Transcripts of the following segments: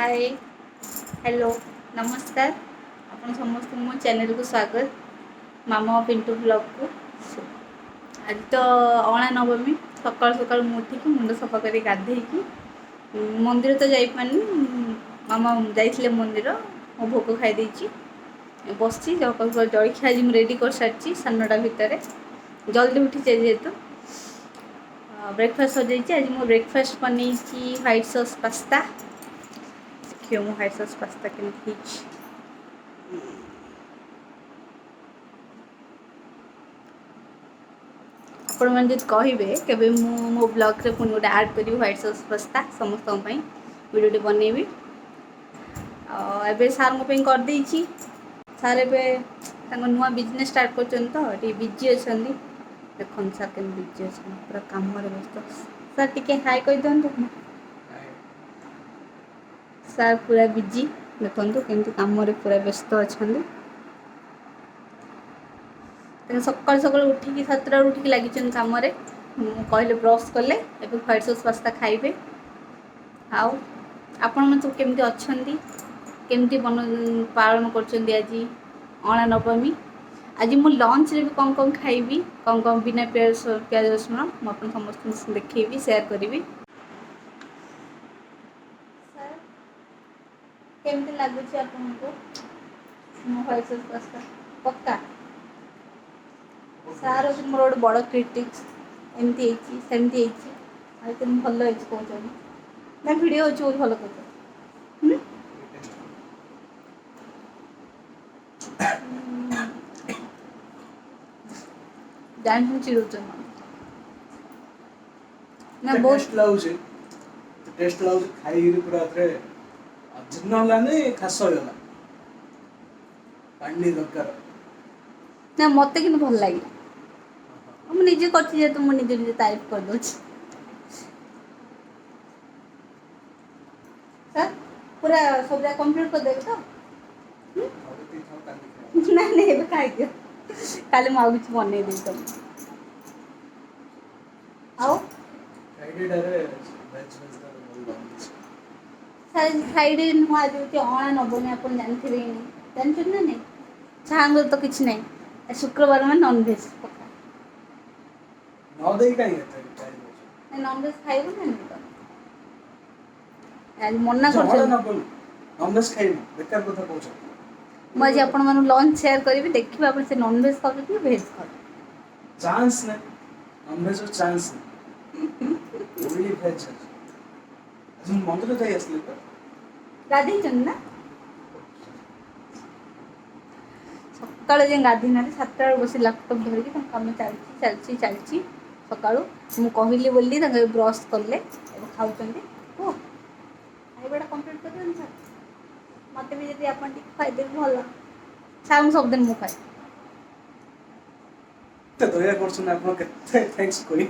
ହାଏ, hello, ନମସ୍କାର। ଆପଣ ସମସ୍ତଙ୍କୁ ମୋ ଚ୍ୟାନେଲକୁ ସ୍ୱାଗତ, ମାମା ପିଣ୍ଟୁ ବ୍ଲଗ୍କୁ। ଆଜି ତ ଅଁଳା ନବମୀ। ସକାଳୁ ସକାଳୁ ମୁଁ ଉଠିକି ମୁଣ୍ଡ ସଫା କରି ଗାଧେଇକି ମନ୍ଦିର ତ ଯାଇପାରିନି, ମାମା ଯାଇଥିଲେ ମନ୍ଦିର। ମୁଁ ଭୋଗ ଖାଇ ଦେଇଛି, ବସିଛି। ସକାଳୁ ସକାଳୁ ଜଳଖିଆ ଆଜି ମୁଁ ରେଡ଼ି କରିସାରିଛି 9:30 ଭିତରେ। ଜଲ୍ଦି ଉଠିଛି ଯେହେତୁ ବ୍ରେକଫାଷ୍ଟ ସରିଯାଇଛି। ଆଜି ମୁଁ ବ୍ରେକଫାଷ୍ଟ ବନେଇଛି ହ୍ୱାଇଟ୍ ସସ୍ ପାସ୍ତା। ଦେଖିବ ମୁଁ ହ୍ୱାଇଟ୍ ସସ୍ ପାସ୍ତା କେମିତି ହେଇଛି। ଆପଣମାନେ ଯଦି କହିବେ କେବେ ମୁଁ ମୋ ବ୍ଲଗ୍ରେ ପୁଣି ଗୋଟେ ଆଡ଼୍ କରିବି ହ୍ୱାଇଟ୍ ସସ୍ ପାସ୍ତା, ସମସ୍ତଙ୍କ ପାଇଁ ଭିଡ଼ିଓଟେ ବନେଇବି। ଆଉ ଏବେ ସାର୍ଙ୍କ ପାଇଁ କରିଦେଇଛି। ସାର୍ ଏବେ ତାଙ୍କ ନୂଆ ବିଜନେସ୍ ଷ୍ଟାର୍ଟ କରୁଛନ୍ତି ତ ଟିକେ ବିଜି ଅଛନ୍ତି। ଦେଖନ୍ତୁ ସାର୍ କେମିତି ବିଜି ଅଛନ୍ତି, ପୁରା କାମରେ ବ୍ୟସ୍ତ। ସାର୍, ଟିକେ ହାଇ କହିଦିଅନ୍ତୁ। ସାର୍ ପୁରା ବିଜି, ଦେଖନ୍ତୁ କେମିତି କାମରେ ପୁରା ବ୍ୟସ୍ତ ଅଛନ୍ତି। ତାଙ୍କ ସକାଳୁ ସକାଳୁ ଉଠିକି, 7ଟାରୁ ଉଠିକି ଲାଗିଛନ୍ତି କାମରେ। ମୁଁ କହିଲେ ବ୍ରସ୍ କଲେ, ଏବେ ହ୍ୱାଇଟ୍ ସସ୍ ପାସ୍ତା ଖାଇବେ। ଆଉ ଆପଣମାନେ ସବୁ କେମିତି ଅଛନ୍ତି? କେମିତି ପାଳନ କରୁଛନ୍ତି ଆଜି ଅଁଳା ନବମୀ? ଆଜି ମୁଁ ଲଞ୍ଚରେ ବି କ'ଣ କ'ଣ ଖାଇବି, କ'ଣ କ'ଣ ବିନା ପିଆଜ ରସୁଣ, ମୁଁ ଆପଣ ସମସ୍ତଙ୍କୁ ଦେଖେଇବି, ସେୟାର କରିବି। ସାର୍, କେମିତି ଲାଗୁଛି ଆପଣଙ୍କୁ ମୋ ହ୍ୱାଇଟ୍ ସସ୍ ପାସ୍ତା? ପକ୍କା ସାର୍ ହେଉଛି ମୋର ଗୋଟେ ବଡ଼ କ୍ରିଟିକ୍ସ। ଏମିତି ହେଇଛି, ସେମିତି ହେଇଛି, ଆଉ କେମିତି ଭଲ ହେଇଛି କହୁଛନ୍ତି ନା ଭିଡ଼ିଓ ହେଉଛି ବହୁତ ଭଲ କହୁଛନ୍ତି? ଜାଣି ଚିଡ଼ଉଛନ୍ତି ନା ବହୁତ? ଟେଷ୍ଟ ଲାଗୁଛି, ଟେଷ୍ଟ ଲାଗୁଛି। ଖାଇକିରି ପୁରା ଏଥିରେ ଅଜୀର୍ଣ୍ଣ ହେଲାନି, ଖାସ ହେଇଗଲା, ପାଣି ଦରକାର। ନା, ମୋତେ କିନ୍ତୁ ଭଲ ଲାଗିଲା। ମୁଁ ନିଜେ କରିଛି ଯେହେତୁ ମୁଁ ନିଜେ ନିଜେ ତାରିଫ କରିଦେଉଛି। ସାର୍, ପୁରା ସବୁ ଯାକ କମ୍ପ୍ଲିଟ୍ କରିଦେବେ ତ? ଆଉ ଯେତିକି ଥାଉ, କାଲି ଖାଇବା। ନାଇଁ ନାଇଁ, ଏବେ ଖାଇଦିଅ। କାଲି ମୁଁ ଆଉ କିଛି ବନେଇଦେବି ତମକୁ। ଆଉ ଫ୍ରାଇଡେଟାରେ ଭେଜ୍ ଭେଜ୍ ଭଲ ଲାଗୁଛି। ସାର୍, ଫ୍ରାଇଡେ ନୁହଁ, ଆଜି ହେଉଛି ଅଁଳା ନବମୀ। ଆପଣ ଜାଣିଥିବେ କି ନାହିଁ? ଜାଣିଛନ୍ତି ନା ନାଇଁ? ସାରଙ୍କର ତ କିଛି ନାହିଁ, ଶୁକ୍ରବାର ମାନେ ନନଭେଜ୍ ପକ୍କା। ନ ଦେଇ କାହିଁ ଏତେ ଟାଇମ୍ ଅଛି? ନନଭେଜ୍ ଖାଇବୁ ନା ନାଇଁ ତ? ଆଜି ମନା ଅଁଳା କରୁଛନ୍ତି। ନବମୀ ନନଭେଜ୍ ଖାଇବି? ବେକାର କଥା କହୁଛ। ମୁଁ ଆଜି ଆପଣମାନଙ୍କୁ ଲଞ୍ଚ ସେୟାର କରିବି, ଦେଖିବେ ଆପଣ ସେ ନନଭେଜ୍ ଖାଉଛନ୍ତି ନା ଭେଜ୍ ଖାଉଛନ୍ତି। ଚାନ୍ସ ନାହିଁ, ନନଭେଜ୍ ଚାନ୍ସ ନାହିଁ, ଓନ୍ଲି ଭେଜ୍। ଆଜି ମୁଁ ମନ୍ଦିର ଯାଇ ଆସିଲି ତ। ଗାଧେଇଛନ୍ତି ନା? ସକାଳେ ଯାଇ ଗାଧେଇ ନାହାନ୍ତି। 7ଟା ବେଳକୁ ବସି ଲାପଟପ୍ ଧରିକି ତାଙ୍କ କାମ ଚାଲିଛି, ଚାଲିଛି, ଚାଲିଛି ସକାଳୁ। ମୁଁ କହିଲି ବୋଲି ତାଙ୍କ ବ୍ରସ୍ କଲେ, ଏବେ ଖାଉଛନ୍ତି। ଓ, ଖାଇବାଟା କମ୍ପ୍ଲିଟ୍ କରିଦିଅନ୍ତୁ ସାର୍। ମୋତେ ବି ଯଦି ଆପଣ ଟିକେ ଖୁଆଇଦେବେ ଭଲ। ସାର୍, ମୁଁ ସବୁଦିନ ମୁଁ ଖାଏ। କେତେ ଦୟା କରୁଛନ୍ତି ଆପଣ, କେତେ thanks କହିବି।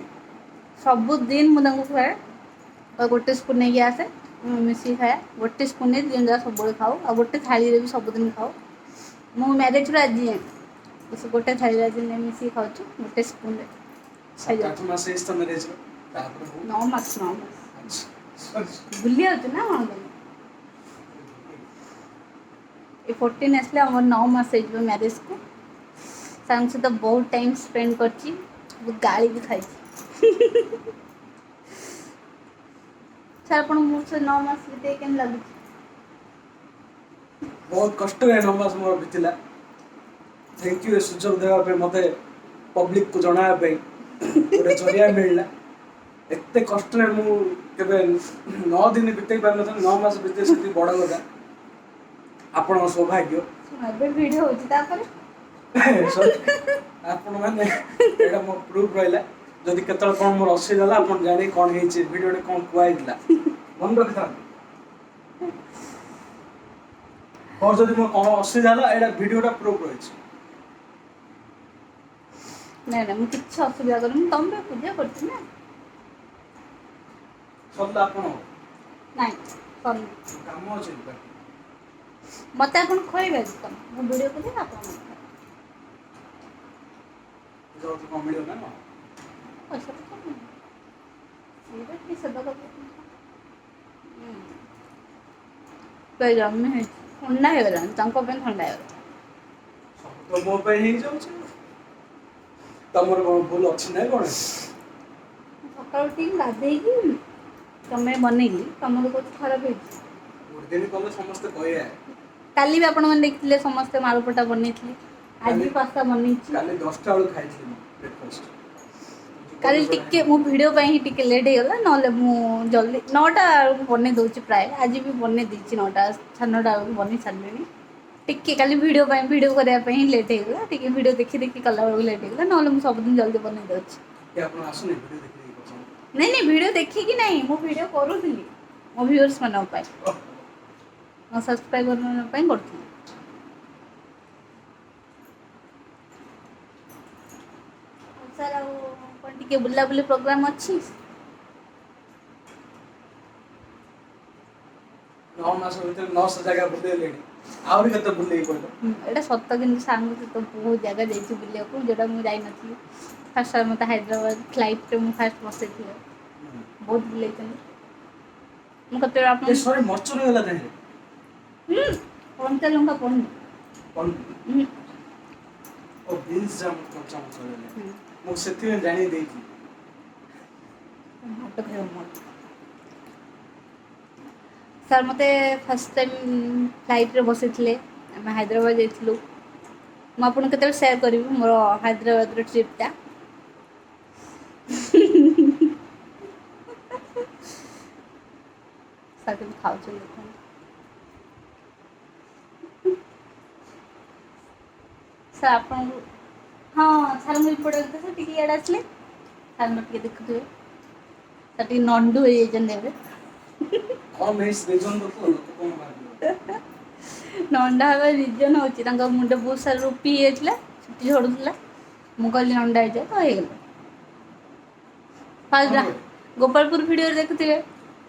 ସବୁଦିନ ମୁଁ ତାଙ୍କୁ ଖୁଆଏ। ଆଉ ଗୋଟେ ସ୍ପୁନ୍ ନେଇକି ଆସେ, ମୁଁ ମିଶିକି ଖାଏ। ଗୋଟେ ସ୍ପୁନ୍ ନେଇ 2 ଜଣ ଯାକ ସବୁବେଳେ ଖାଉ, ଆଉ ଗୋଟେ ଥାଳିରେ ବି ସବୁଦିନ ଖାଉ। ମୁଁ ମ୍ୟାରେଜ୍ରୁ ଆଜି ଯାଏଁ ସେ ଗୋଟେ ଥାଳିରେ ଆଜି ଯାଏଁ ମିଶିକି ଖାଉଛୁ, ଗୋଟେ ସ୍ପୁନ୍ରେ। 7-8 ମାସ ହେଇଛି ତ ମ୍ୟାରେଜ୍ର, ତାପରେ ହଉ। 9 ମାସ, 9 ମାସ। ଆଚ୍ଛା, ସରି। ଭୁଲି ଯାଉଛୁ ନା କ'ଣ ତମେ? ଏ 14 ଆସିଲେ ଆମର 9 ମାସ ହେଇଯିବ ମ୍ୟାରେଜ୍କୁ। ସାର୍ଙ୍କ ସହିତ ବହୁତ ଟାଇମ୍ ସ୍ପେଣ୍ଡ କରିଛି, ବହୁତ ଗାଳି ବି ଖାଇଛି। ସାର୍, ଆପଣ ମୋ ସହିତ 9 ମାସ ବିତେଇ କେମିତି ଲାଗୁଛି? ବହୁତ କଷ୍ଟରେ 9 ମାସ ମୋର ବିତିଲା। Thank you, ଏ ସୁଯୋଗ ଦେବା ପାଇଁ। ମୋତେ ପବ୍ଲିକକୁ ଜଣାଇବା ପାଇଁ ଗୋଟେ ଜରିଆ ମିଳିଲା। ଏତେ କଷ୍ଟରେ ମୁଁ କେବେ 9 ଦିନ ବିତେଇ ପାରିନଥିଲି, 9 ମାସ ବିତେଇ ସେତିକି ବଡ଼ କଥା। ଆପଣଙ୍କ ସୌଭାଗ୍ୟ। ଶୁଣ, ଏବେ ଭିଡ଼ିଓ ହେଉଛି, ତାପରେ Sorry। ଆପଣମାନେ, ଏଇଟା ମୋ ପ୍ରୁଫ୍ ରହିଲା। ଯଦି କେତେବେଳେ କ'ଣ ମୋର ଅସୁବିଧା ହେଲା, ଆପଣ ଜାଣି କ'ଣ ହେଇଛି, ଭିଡ଼ିଓରେ କ'ଣ କୁହା ହେଇଥିଲା ମନେ ରଖିଥାନ୍ତୁ। ମୋର ଯଦି ମୋ କ'ଣ ଅସୁବିଧା ହେଲା, ଏଇଟା ଭିଡ଼ିଓଟା ପ୍ରୁଫ୍ ରହିଛି। ନାଇଁ ନାଇଁ, ମୁଁ କିଛି ଅସୁବିଧା କରିନି। ମୁଁ ତମ ପାଇଁ ପୂଜା କରୁଛି ନା। ସରିଲା ଆପଣ? ନାଇଁ, ସରିନି। କାମ ଅଛି ବାକି। ମୋତେ ଆପଣ ଖୁଆଇବେ ଆଜି ତମେ। ମୁଁ ଭିଡ଼ିଓ କଲି, ଆପଣ ମୋତେ ଖୁଆଇବେ। ପୂଜା କ'ଣ ମିଳିବ ନା କ'ଣ? ପଇସା ପତ୍ର ନାହିଁ। ସେଇଟା ଟିକେ ସେବା କରିଦେଇଛନ୍ତି। ପୁରା ଜମି ହେଇଛି, ଥଣ୍ଡା ହେଇଗଲାଣି। ତାଙ୍କ ପାଇଁ ଥଣ୍ଡା ହେଇଗଲା। ସବୁ ତ ମୋ ପାଇଁ ହେଇଯାଉଛି, ତମର କଣ ଭୁଲ ଅଛି ନା କଣ? ସକାଳୁ ଉଠିକି ଗାଧେଇକି ତମେ ବନେଇଲି, ତମର କହୁଛି ଖରାପ ହେଇଛି। ଗୋଟେ ଦିନ କଲେ ସମସ୍ତେ କହିବେ। କାଲି ବି ଆପଣମାନେ ଦେଖିଥିଲେ ସମସ୍ତେ, ଆଳୁ ପରଟା ବନେଇଥିଲି। ଆଜି କାଲି ପାସ୍ତା ବନେଇଛି। କାଲି 10ଟା ବେଳକୁ ଖାଇଥିଲି ମୁଁ ବ୍ରେକଫାଷ୍ଟ। କାଲି ଟିକେ ମୁଁ ଭିଡ଼ିଓ ପାଇଁ ହିଁ ଟିକେ ଲେଟ୍ ହେଇଗଲା, ନହେଲେ ମୁଁ ଜଲ୍ଦି 9ଟା ବେଳକୁ ବନେଇ ଦେଉଛି ପ୍ରାୟ। ଆଜି ବି ବନେଇ ଦେଇଛି, 9ଟା 9:30 ବେଳକୁ ବନେଇ ସାରିଲିଣି। ଟିକେ କାଲି ଭିଡ଼ିଓ ପାଇଁ, ଭିଡ଼ିଓ କରିବା ପାଇଁ ହିଁ ଲେଟ୍ ହେଇଗଲା। ଟିକେ ଭିଡ଼ିଓ ଦେଖି ଦେଖି କଲା ବେଳକୁ ଲେଟ୍ ହେଇଗଲା, ନହେଲେ ମୁଁ ସବୁଦିନ ଜଲ୍ଦି ବନେଇ ଦେଉଛି। ଆପଣ ଆସୁନି, ଭିଡ଼ିଓ ଦେଖି ଦେଖି କରୁଛନ୍ତି। ନାଇଁ ନାଇଁ, ଭିଡ଼ିଓ ଦେଖିକି ନାହିଁ, ମୁଁ ଭିଡ଼ିଓ କରୁଥିଲି ମୋ ଭିଉଅର୍ସ ମାନଙ୍କ ପାଇଁ, ମୋ ସବସ୍କ୍ରାଇବର ମାନଙ୍କ ପାଇଁ କରୁଥିଲି। ହଉ ସାର୍, ଆଉ କ'ଣ ଟିକେ ବୁଲାବୁଲି ପ୍ରୋଗ୍ରାମ୍ ଅଛି? 9 ମାସ ଭିତରେ 900 ଜାଗା ବୁଲେଇଲେଣି, ଆହୁରି କେତେ ବୁଲେଇ କହିଲ? ଏଇଟା ସତ, କିନ୍ତୁ ସାଙ୍ଗ ସହିତ ବହୁତ ଜାଗା ଯାଇଛି ବୁଲିବାକୁ, ଯେଉଁଟା ମୁଁ ଯାଇନଥିଲି। ଫାର୍ଷ୍ଟ ସାର୍ ମୋତେ ହାଇଦ୍ରାବାଦ ଫ୍ଲାଇଟ୍ରେ ମୁଁ ଫାର୍ଷ୍ଟ ବସେଇଥିଲେ। ବହୁତ ବୁଲେଇଛନ୍ତି। ମୁଁ କେତେବେଳେ ଏ ଆପଣ ସରି, ମର୍ଚ ରହିଗଲା ତାହିଁରେ। କଞ୍ଚା ଲଙ୍କା ପଡ଼ୁନି। କଣ? ଓ, ବିନ୍ସ ଜାମ କଞ୍ଚା ମର୍ଚ ରହିଗଲା। ମୁଁ ସେଥିପାଇଁ ଜାଣି ଦେଇଛି। ଭାତ ଖାଇବ ମୋର। ସାର୍ ମୋତେ ଫାର୍ଷ୍ଟ ଟାଇମ୍ ଫ୍ଲାଇଟ୍ରେ ବସେଇଥିଲେ। ଆମେ ହାଇଦ୍ରାବାଦ ଯାଇଥିଲୁ। ମୁଁ ଆପଣଙ୍କୁ କେତେବେଳେ ସେୟାର କରିବି ମୋର ହାଇଦ୍ରାବାଦର ଟ୍ରିପ୍ଟା। ସାର୍ କେମିତି ଖାଉଛନ୍ତି ଦେଖନ୍ତୁ। ସାର୍ ଆପଣଙ୍କୁ, ହଁ ସାର୍ଙ୍କୁ ଇମ୍ପୋର୍ଟାଣ୍ଟ। ସାର୍ ଟିକେ ଇଆଡ଼େ ଆସିଲେ ସାର୍ଙ୍କୁ ଟିକେ ଦେଖୁଥିବେ। ସାର୍ ଟିକେ ନଣ୍ଡୁ ହେଇଯାଇଛନ୍ତି ଏବେ। କଣ ହେଇଛି ରିଜନ ତ କୁହ, ଲୋକ କଣ ଭାବିବେ? ନଣ୍ଡା ହେବା ରିଜନ୍ ହେଉଛି ତାଙ୍କ ମୁଣ୍ଡ ବହୁତ ସାରା ରୁପି ହେଇଯାଇଥିଲା, ଚୁଟି ଝଡ଼ୁଥିଲା। ମୁଁ କହିଲି ନଣ୍ଡା ହେଇଯାଏ ତ ହେଇଗଲା। ଫାଷ୍ଟ କଣ? ଗୋପାଳପୁର ଭିଡ଼ିଓରେ ଦେଖୁଥିବେ,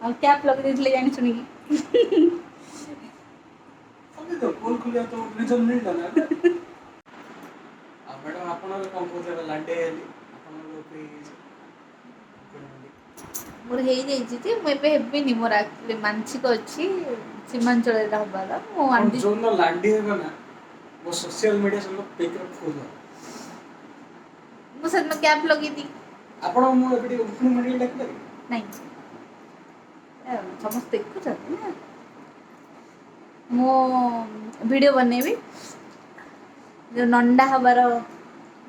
ଆଉ କ୍ୟାପ୍ ଲଗେଇ ଦେଇଥିଲେ ଜାଣି ଶୁଣିକି। ତ ପୋଲ ଖୋଲିବା ତ ରିଜନ ମିଳିଲା ନା ଏବେ। ଆଉ ମ୍ୟାଡ଼ାମ, ଆପଣ ଏବେ କଣ କହୁଥିଲେ? ଲାଣ୍ଡେଇ ହେଲି, ଆପଣଙ୍କର ଉପରେ ହେଇଯାଇଛି। ମୋର ହେଇଯାଇଛି ଯେ ମୁଁ ଏବେ ହେବିନି। ମୋର ଆକ୍ଚୁଆଲି ମାନସିକ ଅଛି ସୀମାଞ୍ଚଳରେ ହବାର। ମୁଁ ଆପଣ ଆଣ୍ଡି ଯୋଉଦିନ ଲାଣ୍ଡି ହେବେ ନା, ମୋ ସୋସିଆଲ ମିଡ଼ିଆ ସବୁ ପିକରେ ଫୁଲ୍ ହବ। ମୁଁ ସେଦିନ କ୍ୟାପ୍ ଲଗେଇଦି ଆପଣ, ମୁଁ ଏବେ ଟିକେ ଉଖୁଣି ମେଡିକାଲ ଡାକିପାରିବି? ନାଇଁ, ଏ, ସମସ୍ତେ ଦେଖୁଛନ୍ତି ନା। ମୁଁ ଭିଡ଼ିଓ ବନେଇବି, ଯେଉଁ ନଣ୍ଡା ହବାର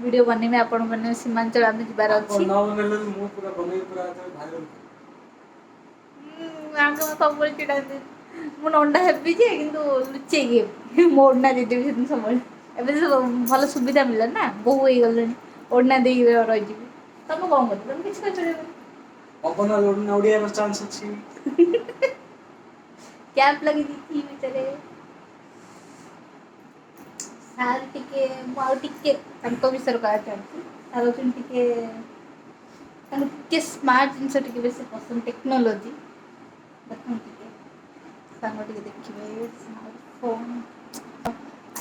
ଭିଡ଼ିଓ ବନେଇବି। ଆପଣମାନେ ସୀମାଞ୍ଚଳ ଆମେ ଯିବାର ଆପଣ ଅଛି। ନ ବନେଇଲେ ମୁଁ ପୁରା ବନେଇ ପୁରା ଭାଇରାଲ। ଆଗ ସବୁବେଳେ ଚିଡ଼ାନ୍ତି। ମୁଁ ନଣ୍ଡା ହେବି ଯେ, କିନ୍ତୁ ଲୁଚେଇକି ହେବି। ମୁଁ ଓଢ଼ଣା ଦେଇଦେବି ସେଦିନ ସବୁବେଳେ। ଏବେ ତ ଭଲ ସୁବିଧା ମିଳିଲା ନା, ବୋହୂ ହେଇଗଲେଣି, ଓଢ଼ଣା ଦେଇକି ରହିଯିବି। ତମେ କ'ଣ କରିବ? ତମେ କିଛି କରିପାରିବନି। ପବନ ଉଡ଼ିବାର ଚାନ୍ସ ଅଛି। କ୍ୟାପ୍ ଲଗେଇ ଦେଇଛି ଭିତରେ। ସାର୍ ଟିକେ, ମୁଁ ଆଉ ଟିକେ ତାଙ୍କ ବିଷୟରେ କହିବାକୁ ଚାହୁଁଛି। ସାର୍ ହେଉଛନ୍ତି ଟିକେ, ତାଙ୍କୁ ଟିକେ ସ୍ମାର୍ଟ ଜିନିଷ ଟିକେ ବେଶୀ ପସନ୍ଦ, ଟେକ୍ନୋଲୋଜି। ଦେଖନ୍ତୁ ଟିକେ ସାଙ୍ଗ, ଟିକେ ଦେଖିବେ, ସ୍ମାର୍ଟଫୋନ୍,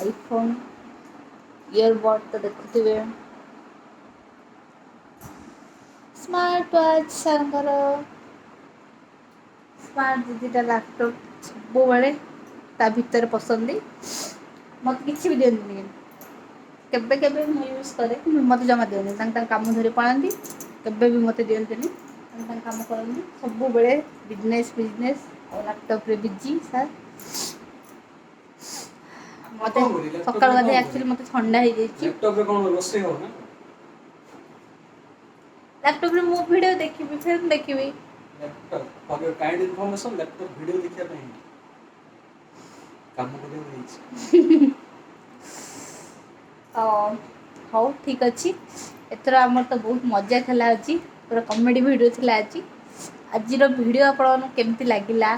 ଆଇଫୋନ୍, ଇୟରବଡ୍ ତ ଦେଖୁଥିବେ, ସ୍ମାର୍ଟ ୱାଚ୍, ସାର୍ଙ୍କର ସ୍ମାର୍ଟ ଦୁଇଟା ଲାପଟପ୍, ସବୁବେଳେ ତା ଭିତରେ ପସନ୍ତି। ମୋତେ କିଛି ବି ଦିଅନ୍ତିନି, କିନ୍ତୁ କେବେ କେବେ ମୁଁ ୟୁଜ୍ କରେ, କିନ୍ତୁ ମୋତେ ଜମା ଦିଅନ୍ତିନି। ତାଙ୍କ ତାଙ୍କ କାମ ଧରି ପଳାନ୍ତି, କେବେ ବି ମୋତେ ଦିଅନ୍ତିନି। ତାଙ୍କ ତାଙ୍କ କାମ କରନ୍ତି। ସବୁବେଳେ ବିଜନେସ୍, ବିଜନେସ୍ ଆଉ ଲାପଟପ୍ରେ ବିଜି ସାର୍। ଆପଣ ମୋତେ କଣ କରିବେ ସକାଳୁ ଲ୍ୟାପଟପରେ? ଗାଧୋଇ କଣ ଆକ୍ଚୁଆଲି କରିବେ ମୋତେ ଥଣ୍ଡା ହେଇଯାଇଛି। ଲ୍ୟାପଟପରେ? କଣ ରୋଷେଇ ହବ ନା? ଲାପଟପ୍ରେ ମୁଁ ଭିଡ଼ିଓ ଦେଖିବି, ଫିଲ୍ମ ଦେଖିବି। Laptop, for your kind information, laptop video ଦେଖିବା ପାଇଁ ହେଇନି, କାମ କରିବାକୁ ହେଇଛି। ହଉ, ଠିକ୍ ଅଛି। ଏଥର ଆମର ତ ବହୁତ ମଜା ଥିଲା ଆଜି, ପୁରା କମେଡ଼ି ଭିଡ଼ିଓ ଥିଲା ଆଜି। ଆଜିର ଭିଡ଼ିଓ ଆପଣମାନଙ୍କୁ କେମିତି ଲାଗିଲା,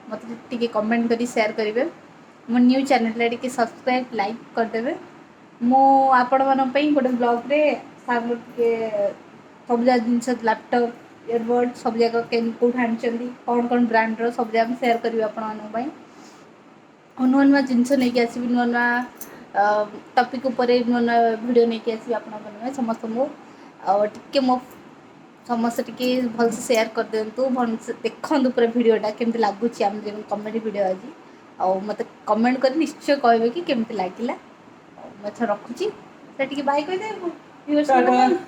ମୋତେ ଟିକେ କମେଣ୍ଟ କରି ସେୟାର କରିବେ। ମୋ ନ୍ୟୁ ଚ୍ୟାନେଲଟା ଟିକେ ସବସ୍କ୍ରାଇବ୍, ଲାଇକ୍ କରିଦେବେ। ମୁଁ ଆପଣମାନଙ୍କ ପାଇଁ ଗୋଟେ ବ୍ଲଗ୍ରେ ସାର୍ଙ୍କୁ ଟିକେ ସବୁ ଯାକ ଜିନିଷ, ଲାପଟପ୍, ଇୟରବଡ଼୍, ସବୁ ଯାକ କେଉଁଠୁ ଆଣିଛନ୍ତି, କ'ଣ କ'ଣ ବ୍ରାଣ୍ଡର, ସବୁ ଯାକ ମୁଁ ସେୟାର କରିବି ଆପଣମାନଙ୍କ ପାଇଁ। ଆଉ ନୂଆ ନୂଆ ଜିନିଷ ନେଇକି ଆସିବି, ନୂଆ ନୂଆ ଟପିକ୍ ଉପରେ ନୂଆ ନୂଆ ଭିଡ଼ିଓ ନେଇକି ଆସିବି ଆପଣଙ୍କ ପାଇଁ ସମସ୍ତଙ୍କୁ। ଆଉ ଟିକେ ମୋ ସମସ୍ତେ ଟିକେ ଭଲସେ ସେୟାର କରିଦିଅନ୍ତୁ, ଭଲସେ ଦେଖନ୍ତୁ ପୁରା ଭିଡ଼ିଓଟା କେମିତି ଲାଗୁଛି, ଆମେ ଯେମିତି କମେଡ଼ି ଭିଡ଼ିଓ ଆଜି। ଆଉ ମୋତେ କମେଣ୍ଟ କରି ନିଶ୍ଚୟ କହିବେ କି କେମିତି ଲାଗିଲା। ଆଉ ମୁଁ ଏଥର ରଖୁଛି। ସେ ଟିକେ ବାଇ କହିଦେବେ viewers Tata. ମାନଙ୍କ ପାଇଁ।